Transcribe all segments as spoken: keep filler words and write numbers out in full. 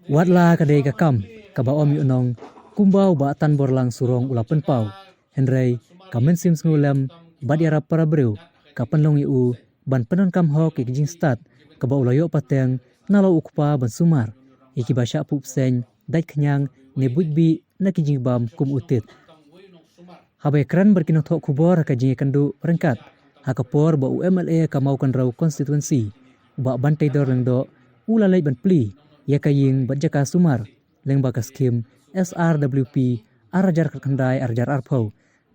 Wat la ka dei ka kam kaba ym ïoh nong, kumba u Bah Tanborlang Surong u la pynpaw, hynrei ka mynsiem sngewlem bad ïarap para briew ka pynlong ïa u ban pyndonkam hok ïa ka jingstad kaba u la ïoh pateng na la u kpa ban sumar ïa kiba shah phuh pseiñ, dait khñiang ne buit bih na ki jingbam kum u Tit. Haba ïakren bad ki nongthoh khubor ha ka jingïakynduh ryngkat ha ka por ba u M L A ka Mawkynrew Constituency, u Bah Banteidor Lyngdoh, u la leit ban plie ïa ka ïing bad jaka sumar lyngba ka skhim S R W P ar hajar khatkhyndai ar hajar arphew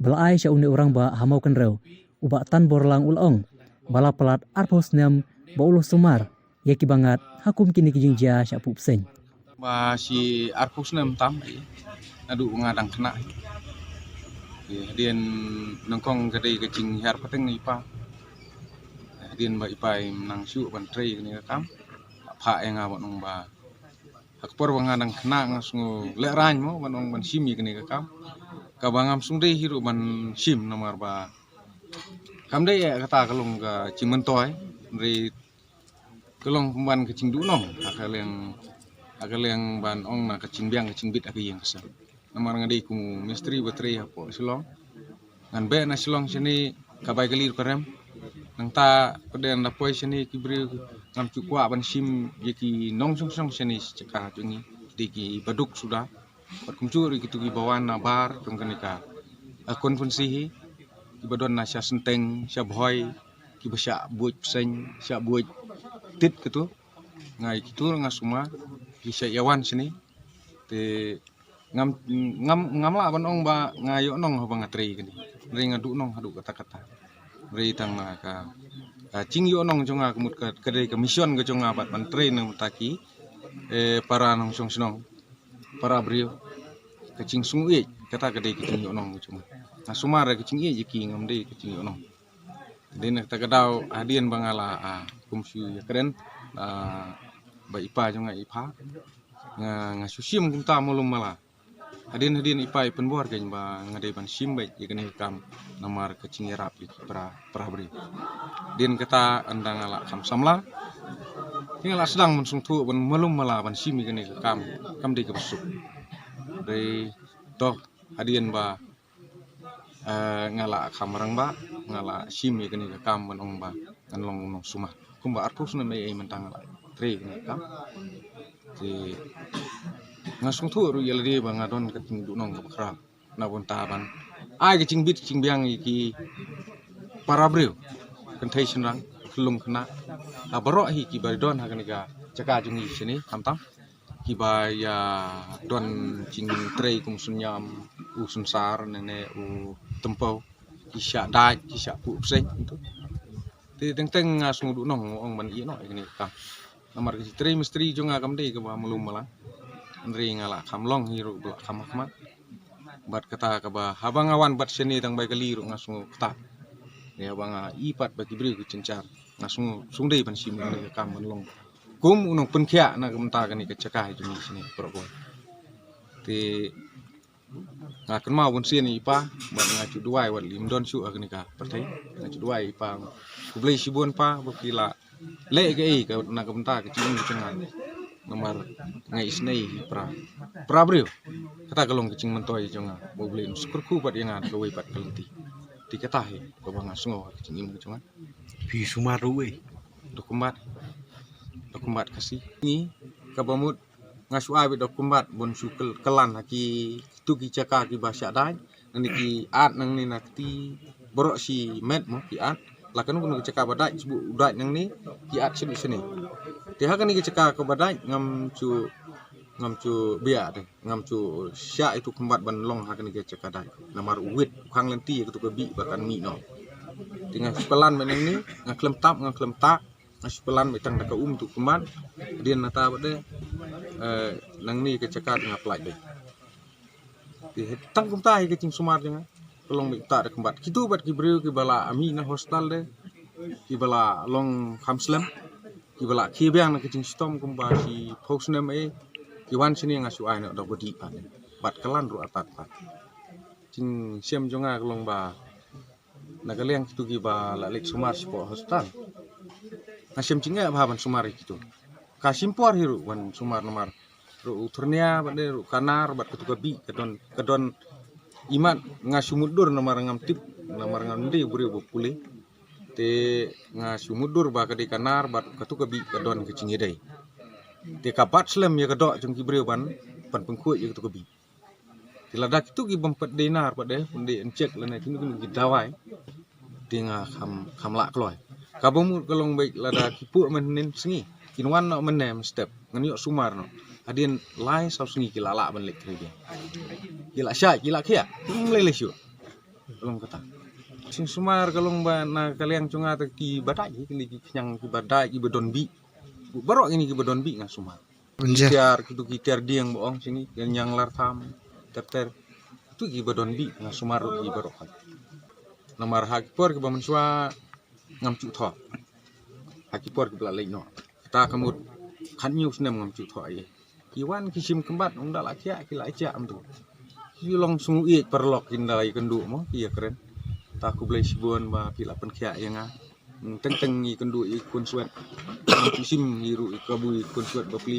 ba la ai sha une u rangbah ha Mawkynrew, u Bah Tanborlang u la ong ba la palat arphew snem ba u la sumar ïa kiba ngat ha kum kine ki jingjia shah phuh pseiñ. Ba shi arphew snem tam, eh, naduh nga dang khynnah. Eh, hadien nyngkong ka dei ka jinghiar pateng na i pa. Hadien ba i pa im nang shuh ban trei kane ka kam, phah ïa nga ban ong ba ha ka por ba nga dang khynnah nga sngew lehraiñ mo ban ong ban shim ïa kane ka kam, kaba ngam sngewdei hi ruh ban shim namar ba kam dei ïa kata ka long ka jingmyntoi, hynrei ka long kumban ka jingduhnong ha ka liang, ha ka liang ban ong na ka jingbiang ka jingbit ha ka ïing ka sem. Namar nga dei kum u mistri ba trei hapoh Shillong. Ngan beh na Shillong shane ka bai ka lir ka rem. Nangta pat de nda poi shane ki briew ngam ju kwah ban shim ïa ki nongshong shong shane sha jaka jong ngi, ki dei kiba duk suda. Bad kumjuh ruh kito kiba wan na bar jong kane ka, eh, constituency hi, kiba don na sha Synteng, sha Bhoi, kiba shah buit pseiñ, shah buit tit kito. Nga ïa kito ruh nga sumar, ki shah ïa wan shane. Te ngam, ngam, ngam lah ban ong ba nga ïoh nong haba nga trei kane. Hynrei nga duhnong haduh katta katta. Hynrei tang ma ka, ka jingïoh nong jong nga ka mut ka, ka dei ka mission ka jong nga bad ban trei na bynta ki, eh, para nongshong shnong, para briew. Ka jingsngewïeit, kata ka dei ka jingïoh nong ka jong nga. Nga sumar ka jingïeit ïa ki, ngam dei ka jingïoh nong. Dei na kata ka daw hadien ba nga la, ah, kum shu ïakren, ah, ba i pa jong nga i phah, nga, nga shu shim kumta malu mala. Hadien hadien i pa i pynbor kein ba nga dei ban shim beit ïa kane ka kam namar ka jingïarap ïa ki para, para briew. Hadien kata ynda nga la kham samla, nga la sdang ban sngewthuh ban malu mala ban shim ïa kane ka kam, kam dei kaba suk. Dei to hadien ba, eh, nga la kham rangbah, nga la shim ïa kane ka kam ban ong ba ngan long u nongsumar. Kumba arphew snem ei ei mynta nga la trei ïa kane ka kam. Te nga sngewthuh ruh ïa lade ba nga don ka jingduhnong kaba khraw na bynta ban ai ka jingbit jingbiang ïa ki para briew, kynthei shynrang, khyllung khynnah, ha baroh hi kiba don ha kane ka jaka jong ngi shane, khamtam kiba ïa don jingtrei kum u Synñiam, u Synsar ne, ne u Tympew, ki shah dait, ki shah phuh pseiñ tu. Te teng teng nga sngewduhnong ong ban ïeh noh ïa kane ka kam. Namar ka jingtrei mistri jong nga kam dei kaba malu mala. Hynrei nga la kham long hi ruh ba la kham hakhmat. Bad kata kaba haba nga wan bad shane tang bai kali ruh nga sngew ktah. Ïa ba nga i pat ba ki briew ki jynjar, nga sngew sngewdei ban shim ïa kane ka kam ban long kum u nongpynkhiah na ka bynta kane ka jaka jong ngi shane baroh kawei. Te nga kynmaw bun sien ïa i pa bad nga ju duwai wat lim don shuh ha kane ka pyrthei. Nga ju duwai ïa i pa, khublei shibun pa ba phi la leh kaei ka na ka bynta ka jingim ka jong nga. Namar nga isynei ïa para, para briew. Kata ka long ka jingmyntoi jong nga ba U Blei un sa kyrkhu pat ïa nga da kawei pat ka lynti. Te kata hi kaba nga sngew ha ka jingim ka jong nga. Phi sumar ruh ei? Dokumbat. Dokumbat Khasi. Ngi kaba mut nga shu ai beit dokumbat ban shu kyl-, kylan ha ki, kito ki jaka kiba shah dait. Nangne ki at nangne na kti baroh shi met mo ki at. La kano kano ka jaka ba dait, shu buh u dait nangne, ki at shane shane. Te ha kane ka jaka kaba dait ngam ju, ngam ju biang te, ngam ju shah ïa u dokumbat ban long ha kane ka jaka dait. Namar u wit u khang lynti ïa kato ka bih ba kan mih noh. Te nga shu kylan beit nangne, nga khlem tap, nga khlem tah, nga shu kylan beit tang da ka um u dokumbat. Hadien nangta pat de, eh, nangne ka jaka nga pyllait beit. Te tang kumta hi ka jingsumar jong nga ka long beit tah da kumbat. Kito bad ki briew kiba la mih na hospital de, kiba la long kham slem, kiba la khie biang na ka jingshitom kumba shiphew snem ei, ki wan shane nga shu ai noh da u ba dih pat. Bad kylan ruh artat pat. Jingshem jong nga ka long ba na ka liang kito kiba la leit sumar shapoh hospital, nga shem jingeh bha ban sumar ïa kito. Ka shim por hi ruh ban sumar namar Ruh u thurnia bad ruh kanar bad katu ka bih ka don, ka don imat nga shu mutdur namar ngam tip, namar ngam dei u briew ba pule. Te nga shu mutdur ba ka dei kanar bad katu ka bih ka don ka jingïadei. Te ka bat slem ïa ka doh jong ki briew ban, ban pynkhuid ïa katu ka bih. Te lada kitu ki bym pat dei nar pat de, pun dei injek lane kino kino ki dawai. Te nga kham, kham lah kloi. Kaba mut ka long beit lada ki puh mynhynnin sngi, kin wan noh mynne mynstep, ngan ïoh sumar noh. Hadien lai saw sngi ki la lah ban leit trei biang. Ki la shah, ki la khiah, ym lei lei shuh. Ka long kata. Sing sumar ka long ba na ka liang jong nga te kiba dait hi, kine ki khñiang kiba dait, kiba don bih. Baroh kine kiba don bih nga sumar. Tiar, kitu ki tiar dieng ba ong sini, ki ñiang lar tham, ter ter. Kitu kiba don bih nga sumar ruh ki baroh. Namar ha ki por kiba mynshuwa ngam ju thoh. Ha ki por kiba la leit noh, kata ka mut khathynñiew snem ngam ju thoh ei. Ki wan ki shim kynbat, ong da la khiah, ki la ïa khiah mynta. Ki long sngewieit paralok, kin da la ïakynduh mo, ki ïakren. Te khublei shibun ba phi la pynkhiah ïa nga. Teng teng ïakynduh ïa ki khun swet. Ngam ju shim hi ruh ïa kabu ïa ki khun swet bapli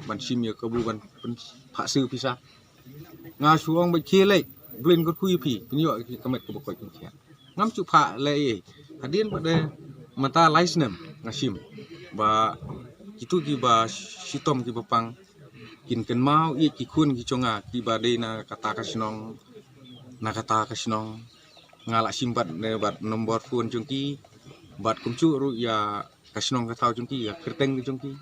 ban shim ïa kabu ban pynphah siew pisa. Nga shu ong bad khie leit, Blei un kyrkhu ïa phi, pynïoh ïa ka met kaba koit, pynkhiah. Ngam ju phah lei ei. Hadien pat de mynta lai snem nga shim ba kitu kiba shitom kiba pang kin kynmaw ïa ki khun ki jong nga kiba dei na kata ka shnong, na kata ka shnong. Nga la shim bad ne bad nombor phone jong ki, bad kumjuh ruh ïa ka shnong ka thaw jong ki, ïa ka kyrteng ka jong ki.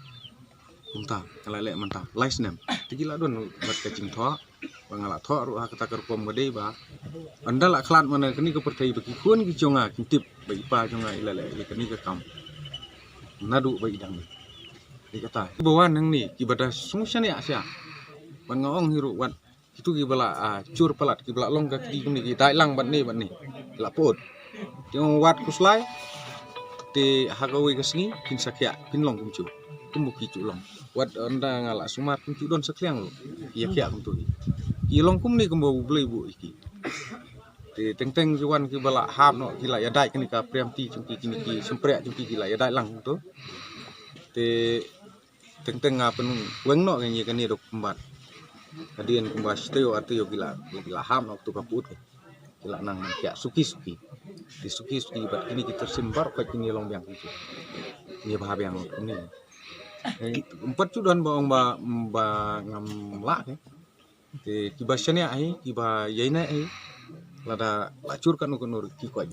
Kumta nga la leh mynta lai snem. Te ki la don bad ka jingthoh ba nga la thoh ruh ha kata ka rukom ba dei ba ynda la khlad mane kane ka pyrthei ba ki khun ki jong nga kin tip ba i pa jong nga i la leh ïa kane ka kam naduh ba i dang dei. Dei kata kiba wan hangne kiba da sngewsih shaniah sha. Ban nga ong hi ruh wat kitu kiba la, ah, jur palat, kiba la long ka kti kumne, ki dait lang bad ne bad ne, ki la put. Te wat khuslai te ha kawei ka sngi kin sa khiah, kin long kumjuh, kumba ki ju long. Wat ynda nga la sumar kin ju don sa khliang ruh ïa khiah kumtu hi. Ki long kumne kumba U Blei buh ïa ki. Te teng teng ki wan kiba la hap noh, ki la ïa dait kane ka priam ti jong ki, kine ki sympriah jong ki, ki la ïa dait lang kumtu. Te teng teng nga pynweng noh kane, kane dok kumbat. Hadien kumba shi taïew ar taïew ki la, ki la hap noh tu ka put. Ki la nang nang khiah suki suki. Te suki suki bad kine ki tyrsim baroh ka kine long biang ki. Kine bha biang kine. Em pat ju don ba ong ba, ba ngam lah ke. Te kiba shaniah hi, kiba ïaineh hi, lada la jur katno katno ruh ki koit.